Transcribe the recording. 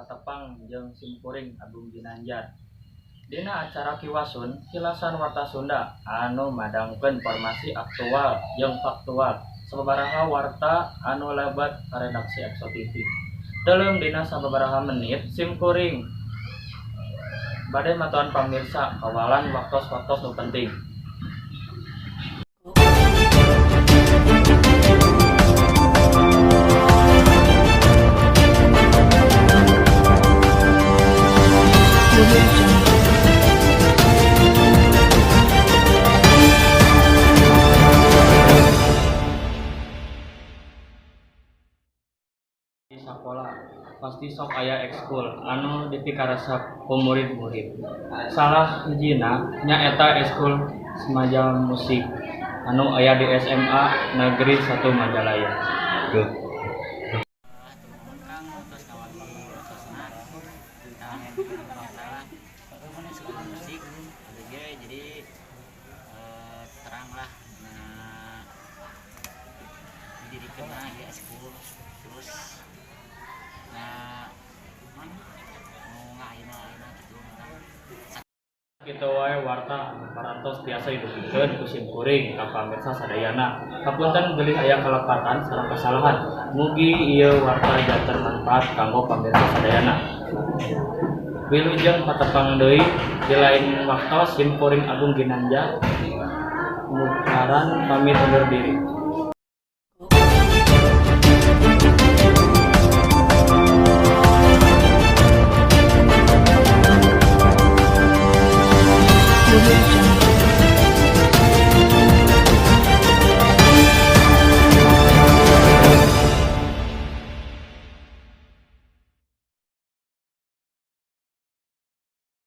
Patepang jeung simkuring Agung Ginanjar. Dina acara Kiwasun, kilasan warta Sunda anu madangkeun informasi aktual jeung faktual sababaraha warta anu lebat ka redaksi EPSO TV. Teuleum dina sababaraha menit simkuring bade matoan pamirsa kawalan waktos-waktos nu penting. Di sakola pasti sok aya ekskul anu dipikaresep ku murid-murid. Salah hijina nyaeta ekskul Semaja Musik anu aya di SMA Negeri 1 Majalaya. Jadi terang lah didirikan ya ekskul terus nah gitu. Kitu wae warta anu parantos tiasa didugikeun ku simkuring ka pamirsa sadayana. Hapunten bilih aya kalepatan sareng kasalahan. Mugi ieu warta janten manfaat kanggo pamirsa sadayana. Wilujeng patepang deui di lain waktos, simkuring Agung Ginanjar Mukaran pamit undur diri.